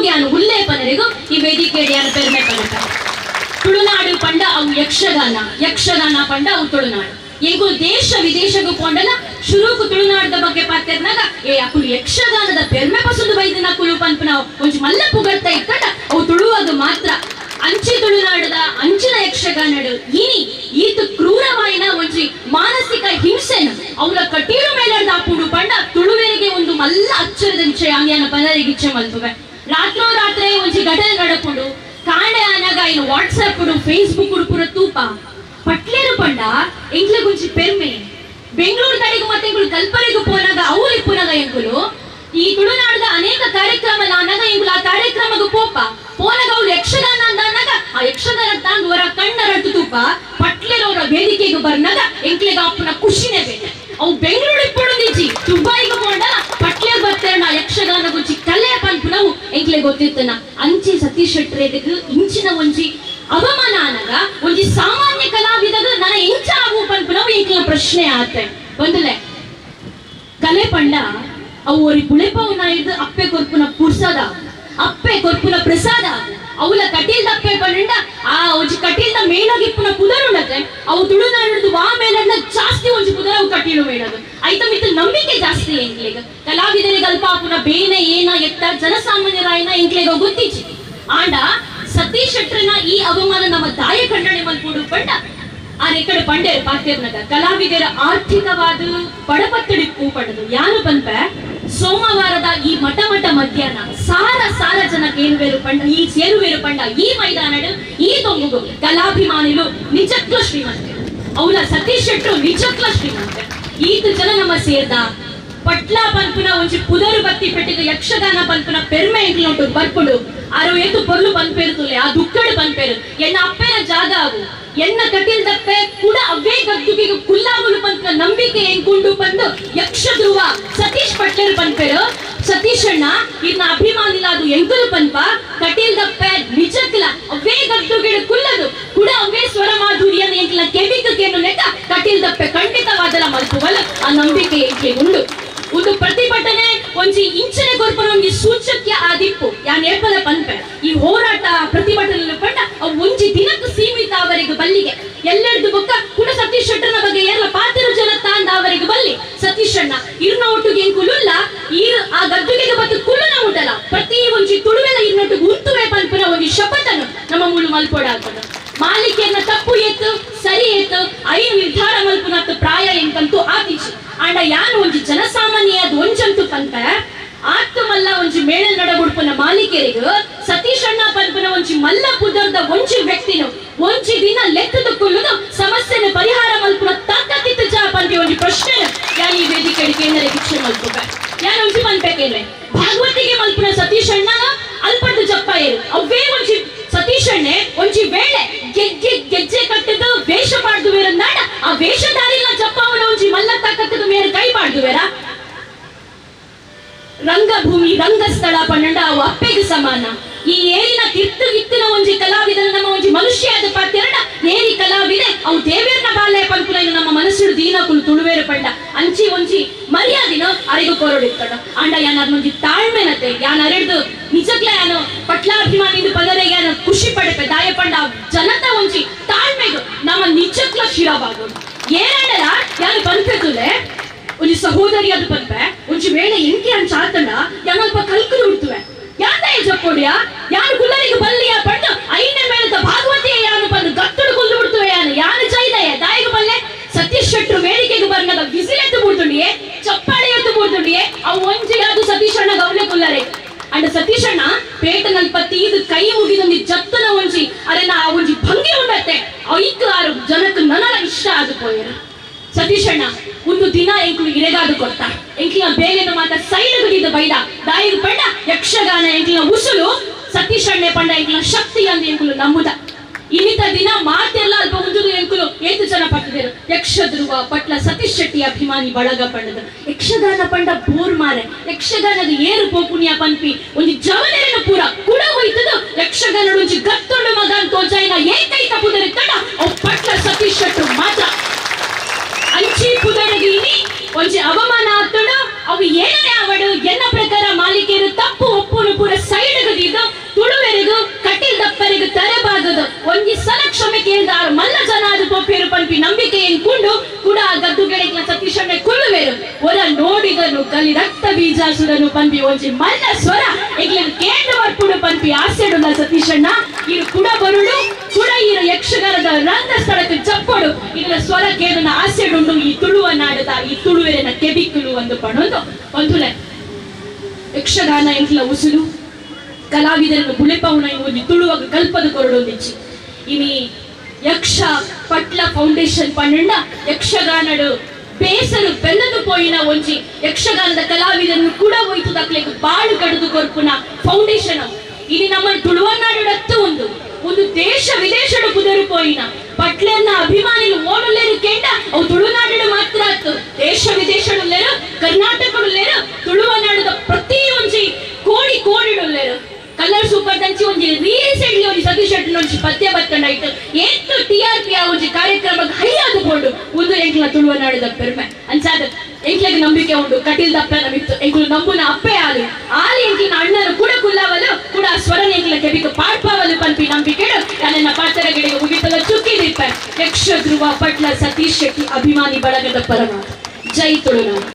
ಒಟ್ಟುಗೆ ಯಾನು ಉಲ್ಲೆ ಪನರಿಗು ಈ ವೇದಿಕೆಡ್ ಯಾನು ಪೆರ್ಮೆ ಪನಪ. ತುಳುನಾಡು ಪಂಡ ಅವು ಯಕ್ಷಗಾನ, ಯಕ್ಷಗಾನ ಪಂಡ ಅವು ತುಳುನಾಡು. ಎಂಕುಲು ದೇಶ ವಿದೇಶಗೂ ಪೋಂಡಲ ಶುರುಕು ತುಳುನಾಡದ ಬಗ್ಗೆ ಪಾತೆರ್ನಾಗ ಏ ಅಕುಲು ಯಕ್ಷಗಾನದ ಪೆರ್ಮೆ ಪಸಂದು ಬೈದಿನ ಅಕುಲು ಪನ್ಪುನ ಒಂಜಿ ಮಲ್ಲ ಪುಗರ್ತ ಇತ್ತಂಡ ಅವು ತುಳುವಾಗ ಮಾತ್ರ. ಅಂಚಿ ತುಳುನಾಡದ ಅಂಚಿನ ಯಕ್ಷಗಾನಡು ಇನಿ ಈತ ಕ್ರೂರವಾಯಿನ ಒಂಜಿ ಮಾನಸಿಕ ಹಿಂಸೆನ ಅವರ ಕಟೀಲು ಮೇಲರ್ದ ಆಪುಂಡು ಪಂಡ ತುಳುವೆರಿಗೆ ಒಂದು ಮಲ್ಲ ಅಚ್ಚರದ ವಿಷಯ ಅಂಗ್ಯಾನ ಪನರಿಗೆ ಇಚ್ಛೆ ಮಲ್ಪುವೆ. ರಾತ್ರೋ ರಾತ್ರಿ ಒಂಜಿ ಘಟನೆ ನಡಪುಂಡು, ಕಾಂಡೆ ಆನಾಗ ಇನ್ನು ವಾಟ್ಸ್ಆಪ್ ಫೇಸ್ಬುಕ್ ಪೂರ ತೂಪ. ಪಟ್ಲೇರು ಪಂಡ ಎಂಕ್ಲೆಗೊಂಜಿ ಪೆರ್ಮೆ. ಬೆಂಗಳೂರು ಕಡೆಗೆ ಮತ್ತೆ ಎಂಕುಲು ಕಲ್ಪನೆಗೂ ಪೋನಾಗ ಅವ್ರು ಇಪ್ಪುನಾಗ ಎಂಕುಲು ಈ ತುಳುನಾಡದ ಅನೇಕ ಕಾರ್ಯಕ್ರಮ ಆನಾಗ ಎಂಕುಲು ಆ ಕಾರ್ಯಕ್ರಮಕ್ಕೆ ಪೋಪ. ಪೋನಾಗ ಅವ್ರು ಯಕ್ಷಗಾನ ಅಂದಾಗ ಆ ಯಕ್ಷಗಾನ ತಾಂದು ಅವರ ಕಣ್ಣರಟ್ಟು ತೂಪ. ಪಟ್ಲೇರವರ ವೇದಿಕೆಗೆ ಬರ್ನಾಗ ಎಂಕ್ಲೆಗ ಅಪ್ಪನ ಖುಷಿನೇ ಬೇರೆ. ಅವು ಬೆಂಗಳೂರು ಇಪ್ಪೊಡೊಂದಿಜ್ಜಿ, ದುಬೈಗೆ ಪೋಂಡ ಪಟ್ಲೇರ್ ಬರ್ತಾರ ಯಕ್ಷಗಾನ ಗುಂಚಿ ಕಲೆ ಪನ್ಪುನವು ಎಂಕ್ಲೆ ಗೊತ್ತಿತ್ತನ. ಅಂಚಿ ಸತೀಶ್ ಶೆಟ್ಟರೆಗ್ ಇಂಚಿನ ಒಂಜಿ ಅವಮಾನ ಆನಗ ಒಂಜಿ ಸಾಮಾನ್ಯ ಕಲಾವಿದಗ ನನ್ನ ಇಂಚ ಆವು ಪನ್ಪುನವು ಎಂಕ್ಲ ಪ್ರಶ್ನೆ ಆತೆ. ಒಂದುಲೆ ಕಲೆ ಪಂಡ ಅವು ಒರಿ ಬುಳೆಪವು ನಾಯಿರ್ದು ಅಪ್ಪೆ ಕೊರ್ಪುನ ಪುರ್ಸದ, ಅಪ್ಪೆ ಕೊರ್ಪುನ ಪ್ರಸಾದ. ಅವಲ ಕಟೀಲ್ ದಪ್ಪೆ ಪಂಡ ಆ ಒಂಜಿ ಕಟೀಲ್ದ ಮೇಲಾಗಿಪ್ಪುನ ಪುದರುಂಡತೆ ಅವು ತುಳುನಾಡಿದ್ದು ವಾ ಮೇಲನ್ನ ಜಾಸ್ತಿ ಒಂಜಿ ಪುದರ ಅವು ಕಟೀಲು ಮೇಳದು. ಐತ ಮಿತ್ತ ನಂಬಿಕೆ ಜಾಸ್ತಿ ಎಂಕ್ಲೆಗ್. ಕಲಾವಿದರಿಗೆ ಅಲ್ಪ ಆಪುನ ಬೇನೆ ಏನ ಎತ್ತ ಜನಸಾಮಾನ್ಯರಾಯನ ಎಂಕ್ಲೆಗ ಗೊತ್ತಿಚ್ಚಿ. ಆಂಡ ಸತೀಶ್ ಶೆಟ್ಟರ್ನ ಈ ಅವಮಾನ ನಮ್ಮ ದಾಯ ಖಂಡನೆ ಮಲ್ಪುಡು ಪಂಡ ಆ ರೆಕಡೆ ಪಂಡೇರು ಪಾತೆರ್ನಗ ಕಲಾವಿದರ ಆರ್ಥಿಕವಾದ ಬಡಪತ್ತಡಿಪ್ಪು ಪಡೆದು ಯಾನು ಪನ್ಪೆ. ಸೋಮವಾರದ ಈ ಮಠ ಮಠ ಮಧ್ಯಾಹ್ನ ಸಾರ ಸಾರ ಜನ ಕೇಳುವೇರು ಪಂಡ ಈ ಸೇರುವೇರು ಪಂಡ ಈ ಮೈದಾನಡು ಈ ದೊಂಬುಗು ಕಲಾಭಿಮಾನಿಲು ನಿಜಕ್ಲ ಶ್ರೀಮಂತೆ. ಅವಳ ಸತೀಶ್ ಶೆಟ್ಟರು ನಿಜಕ್ಲ ಶ್ರೀಮಂತೆ. ಈತ ಜನ ನಮ್ಮ ಸೇರ್ದ ಪಟ್ಲ ಪನ್ಪುನ ಒಂಜಿ ಪುದರು ಬತ್ತಿ ಪೆಟ್ಟಿಗೆ ಯಕ್ಷಗಾನ ಪನ್ಪುನ ಪೆರ್ಮೆ ಎಂಕ್ಲುಂಟು ಬರ್ಪುಡು. ಆರು ಏತು ಪೊರ್ಲು ಪನ್ಪೇರು ತುಲೆ ಆ ದುಕ್ಕಡು ಪನ್ಪೇರು ಎನ್ನ ಅಪ್ಪೆನ ಜಾಗ ಅವು ಎನ್ನ ಕಟೀಲ್ ದಪ್ಪೆ ಕೂಡ ಅವೇ ಗದ್ದುಗೆಗೆ ಕುಲ್ಲಾವುಲು ಪನ್ಪುನ ನಂಬಿಕೆ ಎಂಕುಂಡು ಬಂದು ಯಕ್ಷಧ್ರುವ ಸತೀಶ್ ಪಟ್ಲೇರು ಪನ್ಪೇರು. ಸತೀಶ್ ಅಣ್ಣ ಇನ್ನ ಅಭಿಮಾನಿಲ ಅದು ಎಂಕುಲು ಪನ್ಪ ಕಟೀಲ್ ದಪ್ಪೆ ನಿಜಕ್ಲ ಅವೇ ಗದ್ದುಗೆಡು ಕುಲ್ಲದು ಕೂಡ ಅವೇ ಸ್ವರ ಮಾಧುರ್ಯನ ಎಂಕ್ಲ ಕೆವಿಕ್ ಕೇನು ಲೆಕ್ಕ ಕಟೀಲ್ ದಪ್ಪೆ ಖಂಡಿತವಾದಲ ಮಲ್ಪುವಲ್ಲ ಆ ನಂಬಿಕೆ ಎಂಕ್ಲೆ ಉಂಡು. ಒಂದು ಪ್ರತಿಭಟನೆ ಒಂಜಿ ಇಂಚನೆ ಕೊರ್ಪನ ಒಂಜಿ ಸೂಚಕ್ಯ ಆದಿಪ್ಪು ಯಾನ್ ಏಪಲ ಪನ್ಪೆ. ಈ ಹೋರಾಟ ಪ್ರತಿಭಟನೆ ಪಂಡ ಅವು ಒಂಜಿ ದಿನಕ್ಕೆ ಸೀಮಿತ ಅವರಿಗೆ ಬಲ್ಲಿಗೆ ಎಲ್ಲೆಡ್ದು ಬೊಕ್ಕ ಕುಡ ಸತೀಶ್ ಶೆಟ್ಟರ್ನ ಬಗ್ಗೆ ಎಲ್ಲ ಪಾತಿರು ಜನ ತಾಂದ ಅವರಿಗೆ ಬಲ್ಲಿ. ಸತೀಶ್ ಅಣ್ಣ ಇರ್ನ ಒಟ್ಟುಗೆ ಎಂಕುಲುಲ್ಲ ಈರ್ ಆ ಗದ್ದುಗೆಗೆ ಬತ್ತು ಕುಲ್ಲುನ ಮುಟ್ಟಲ ಪ್ರತಿ ಒಂಜಿ ತುಳುವೆಲ ಇರ್ನೊಟ್ಟಿಗೆ ಉಂತುವೆ ಪನ್ಪುನ ಒಂಜಿ ಶಪಥನು ನಮ್ಮ ಮೂಲು ಮಲ್ಪೊಡಾಗ್ತದೆ. ಮಾಲಿಕೆಯನ್ನ ತಪ್ಪು ಏತು ಸರಿ ಏತು ಐನು ನಿರ್ಧಾರ ಮಲ್ಪುನತ್ತು ಪ್ರಾಯ ಎಂಕಂತೂ ಆತಿಚಿ. ಆಂಡ ಯಾನ್ ಒಂಜಿ ಜನಸಾಮಾನ್ಯ ಒಂಜಂತು ಪನ್ಪೆ. ಆತ್ತು ಮಲ್ಲ ಒಂಜಿ ಮೇಳ ನಡಗುಡ್ಪುನ ಮಾಲೀಕರಿಗ ಸತೀಶ್ ಅಣ್ಣ ಪನ್ಪುನ ಒಂಜಿ ಮಲ್ಲ ಪುದರ್ದ ಒಂಜಿ ವ್ಯಕ್ತಿನು ಒಂಜಿ ದಿನ ಲೆಕ್ಕದ ಕುಲ್ಲುದು ಸಮಸ್ಯೆನ ಪರಿಹಾರ ಮಲ್ಪುನ ತಾಕತ್ತಿತ್ತು ಜಾ ಪನ್ಪಿ ಒಂಜಿ ಪ್ರಶ್ನೆ ಯಾನ್ ಈ ವೇದಿಕೆ ಕೇಂದ್ರ ಭಿಕ್ಷೆ ಮಲ್ಪುವೆ. ಯಾನ್ ಒಂಜಿ ಪನ್ಪೆ, ಭಾಗವತಿಗೆ ಮಲ್ಪುನ ಸತೀಶ್ ಅಣ್ಣ ಅಲ್ಪಟ್ಟು ಜಪ್ಪ ಏರು ಅವೇ ಒಂಜಿ ಸತೀಶ್ ಅಣ್ಣೆ ಒಂಜಿ ವೇಳೆ ಗೆಜ್ಜೆ ಗೆಜ್ಜೆ ಕಟ್ಟದು ವೇಷ ಮಾಡ್ದುವೇರ ನಾಡ ಆ ವೇಷಧಾರಿನ ಜಪ್ಪಾವನ ಒಂಜಿ ಮಲ್ಲ ತಾಕತ್ತದ ಮೇರೆ ಕೈ ಮಾಡ್ದುವೇರ. ರಂಗಭೂಮಿ ರಂಗಸ್ಥಳ ಪನ್ನಂಡ ಅವು ಅಪ್ಪೆಗೆ ಸಮಾನ. ಈ ಏರಿನ ಕಿರ್ತು ಇತ್ತಿನ ಒಂಜಿ ಕಲಾವಿದನ ನಮ್ಮ ಒಂಜಿ ಮನುಷ್ಯ ಆದ ಪಾತೆರಡ ಏರಿ ಕಲಾವಿದೆ ಅವು ದೇವೇರ್ನ ಬಾಲೆ ಪನ್ಪುನ ನಮ್ಮ ಮನಸ್ಸುಡು ದೀನಕುಲು ತುಳುವೇರು ಪಂಡ ಅಂಚಿ ಒಂಜಿ ಮರ್ಯಾದಿನ ಅರಿಗು ಕೊರಡಿತ್ತಡ. ಆಂಡ ಯಾನ್ ಒಂಜಿ ತಾಳ್ಮೆನತೆ ಯಾನ್ ಅರೆಡ್ದು ನಿಜಕ್ಲೆ ಯಾನು ಪಟ್ಲಾಭಿಮಾನಿಂದು ಪದರೆ ಯಾನ ಖುಷಿ ಪಡೆಪೆ. ದಾಯ ಪಂಡ ಜನತ ಒಂಜಿ ತಾಳ್ಮೆಗು ನಮ್ಮ ನಿಜಕ್ಲ ಶಿರಬಾಗು. ಏನಾಂಡಲ ಯಾನು ಪನ್ಪೆತುಲೆ ಒಂಜಿ ಸಹೋದರಿ ಅದು ಪನ್ಪೆ. ಒಂಜಿ ವೇಳೆ ಎಂಕೆ ಅಂಚ ಆತಂಡ ಯಾನ್ ಅಲ್ಪ ಕಲ್ಕುಲು ಉಡ್ತುವೆ ಯಾತ ಜಪ್ಪೊಡಿಯ ಯಾನು ಕುಲ್ಲರಿಗೆ ಬಲ್ಲಿಯ ಪಂಡು ಐನ ಮೇಳದ ಭಾಗವತಿಯ ಯಾನು ಬಂದು ಗತ್ತಡು ಕುಲ್ಲು ಬಿಡ್ತುವೆ. ಯಾನು ಯಾನು ಚೈದಯ ದಾಯಿಗೆ ಬಲ್ಲೆ ಸತೀಶ್ ಶೆಟ್ರು ವೇದಿಕೆಗೆ ಬರ್ನಗ ವಿಸಿಲ್ ಎತ್ತು ಬಿಡ್ತುಂಡಿಯೇ, ಚಪ್ಪಾಳೆ ಎತ್ತು ಬಿಡ್ತುಂಡಿಯೇ. ಅವು ಒಂಜಿ ಅದು ಸತೀಶ್ ಅಣ್ಣ ಗೌಲೆ ಕುಲ್ಲರೆ. ಅಂಡ ಸತೀಶ್ ಅಣ್ಣ ಪೇಟನಲ್ಪ ತೀದು ಕೈ ಮುಗಿದೊಂದು ಜತ್ತನ ಒಂಜಿ ಅರೆನ ಆ ಒಂಜಿ ಭಂಗಿ ಉಂಡತ್ತೆ ಐಕ್ ಆರು ಜನಕ್ಕೆ ನನಲ ಇಷ್ಟ ಆದು ಪೋಯರು. ಸತೀಶ್ ಅಣ್ಣ ಒಂದು ದಿನ ಎಂಕುಲು ಇರೆಗಾದು ಕೊರ್ತ ಎಂಕ್ಲಿನ ಬೇಲೆನ ಮಾತ ಸೈಡ್ ಗುಡಿದ ಬೈದ ದಾಯಿಗೆ ಪಂಡ ಯಕ್ಷಗಾನ ಎಂಕ್ಲಿನ ಉಸುಲು ಸತೀಶ್ ಅಣ್ಣೆ ಪಂಡ ಎಂಕ್ಲಿನ ಶಕ್ತಿ ಅಂದು ಎಂಕುಲು ನಂಬುದ. ಇನ್ನಿತ ದಿನ ಮಾತೆಲ್ಲ ಅಲ್ಪ ಮುಂಜುದು ಎಂಕುಲು ಏತು ಜನ ಪಟ್ಟಿದರು ಯಕ್ಷಧ್ರುವ ಪಟ್ಲ ಸತೀಶ್ ಶೆಟ್ಟಿ ಅಭಿಮಾನಿ ಬಳಗ ಪಂಡದ ಯಕ್ಷಗಾನ ಪಂಡ ಬೋರ್ ಮಾರೆ ಯಕ್ಷಗಾನದ ಏರು ಪೋಪುಣ್ಯ ಪನ್ಪಿ ಒಂಜಿ ಜವನೆರೆನ ಪೂರ ಕುಡ ಹೋಯ್ತದು ಯಕ್ಷಗಾನ ಒಂಜಿ ಗತ್ತೊಂಡು ಮಗನ್ ತೋಜಾಯಿನ ಏಕೈಕ ಪುದರಿತ್ತಡ ಅವು ಪಟ್ಲ ಸತೀಶ್ ಶೆಟ್ರು ಮಾತ್ರ. ಅಂಚಿ ಪುದರಗಿನಿ ಒಂಜಿ ಅವಮಾನ ಆತುಂಡು. ಅವು ಏನನೇ ಅವಡು ಎನ್ನ ಪ್ರಕಾರ ಮಾಲೀಕರು ತಪ್ಪು ಒಪ್ಪುನು ಪೂರ ಸೈಡ್ ಗದಿದ್ದು. ಒಂಜಿ ಸಲ ಕ್ಷಮೆ ಕೇಳ್ದಾರು ಮಲ್ಲ ಜನ ಅದು ಪೋಪೇರು ಪನ್ಪಿ ನಂಬಿಕೆ ಎಂಕುಂಡು ಕೂಡ ಆ ಗದ್ದುಗೆಡೆಗ್ಲ ಸತೀಶಣ್ಣೆ ಕುಲ್ಲುವೇರು. ಒರ ನೋಡಿದನು ಕಲಿ ರಕ್ತ ಬೀಜಾಸುರನು ಪನ್ಪಿ ಒಂಜಿ ಮಲ್ಲ ಸ್ವರ ಎಂಕ್ಲೆನ್ ಕೇಂದ್ರ ಬರ್ಪುಡು ಪನ್ಪಿ ಆಸೆಡುಲ್ಲ ಸತೀಶಣ್ಣ. ಇರು ಕುಡ ಬರುಡು, ಕುಡ ಇರು ಯಕ್ಷಗಾನದ ರಂಗ ಸ್ಥಳಕ್ಕೆ ಚಪ್ಪಡು. ಇದರ ಸ್ವರ ಕೇಳುನ ಆಸೆಡುಂಡು ಈ ತುಳುವ ನಾಡದ ಈ ತುಳುವೆರೆನ ಕೆಬಿಕ್ಕುಲು ಒಂದು ಪಣೊಂದು ಒಂದುಲೆ. ಯಕ್ಷಗಾನ ಎಂಕ್ಲ ಉಸುಲು, ಕಲಾವಿದರನ್ನು ಬುಳೆಪವುನ ಒಂಜಿ ತುಳುವಾಗ ಕಲ್ಪದ ಕೊರಡೊಂದಿಚ್ಚಿ. ಇನಿ ಯಕ್ಷ ಪಟ್ಲ ಫೌಂಡೇಶನ್ ಪನ್ನಂಡ ಯಕ್ಷಗಾನಡು ಬೇಸರು ಬೆಲ್ಲದು ಪೋಯಿನ ಒಂಜಿ ಯಕ್ಷಗಾನದ ಕಲಾವಿದರನ್ನು ಕೂಡ ಹೋಯ್ತು ದಕ್ಲೆಗ್ ಬಾಳು ಕಡಿದು ಕೊರ್ಪುನ ಫೌಂಡೇಶನ್. ಇನಿ ನಮ್ಮ ತುಳುವನಾಡುಡತ್ತು ಒಂದು ಒಂದು ದೇಶ ವಿದೇಶಡು ಪುದರು ಪೋಯಿನ ಪಟ್ಲನ್ನ ಅಭಿಮಾನಿಲು ಓಡುಲ್ಲೇರು ಕೇಂಡ ಅವು ತುಳುನಾಡು ಮಾತ್ರ ಅತ್ತು, ದೇಶ ವಿದೇಶಡುಲ್ಲೇರು, ಕರ್ನಾಟಕಡುಲ್ಲೇರು, ತುಳುವನಾಡದ ಪ್ರತಿ ಒಂಜಿ ಕೋಡಿ ಕೋಡಿಡುಲ್ಲೇರು. ಕಲರ್ ಸೂಪರ್ ದಂಚಿ ಒಂಜಿ ರೀಸೆಂಟ್ಲಿ ಒಂಜಿ ಸತೀಶ್ ಶೆಟ್ಟಿ ಒಂಜಿ ಪದ್ಯ ಬತ್ತಂಡ ಆಯ್ತು ಏತ್ ಟಿಆರ್ಪಿ ಆ ಒಂಜಿ ಕಾರ್ಯಕ್ರಮಕ್ಕೆ ಹೈ ಆದುಕೊಂಡು. ಒಂದು ಎಂಕ್ಲ ತುಳುವನಾಡದ ಪೆರ್ಮೆ. ಅಂಚಾದ ಎಂಕ್ಲೆಗ್ ನಂಬಿಕೆ ಉಂಡು. ಕಟೀಲ್ ದಪ್ಪನ ಮಿತ್ತು ಎಂಕುಲು ನಂಬುನ ಅಪ್ಪೆ ಆಲು ಆಲಿ ಎಂಕ್ಲಿನ ಅಣ್ಣನು ಕೂಡ ಕುಲ್ಲವಲು, ಕೂಡ ಸ್ವರನ ಎಂಕ್ಲ ಕೆಬಿಕ ಪಾಡ್ಪಾವಲು ಪನ್ಪಿ ನಂಬಿಕೆ. ನನ್ನ ಪಾತ್ರಗಳಿಗೆ ಮುಗಿತಲ ಚುಕ್ಕಿ ದಿಪ್ಪ. ಯಕ್ಷ ಧ್ರುವ ಪಟ್ಲ ಸತೀಶ್ ಶೆಟ್ಟಿ ಅಭಿಮಾನಿ ಬಳಗದ ಪರಮ. ಜೈ ತುಳುನಾಡು.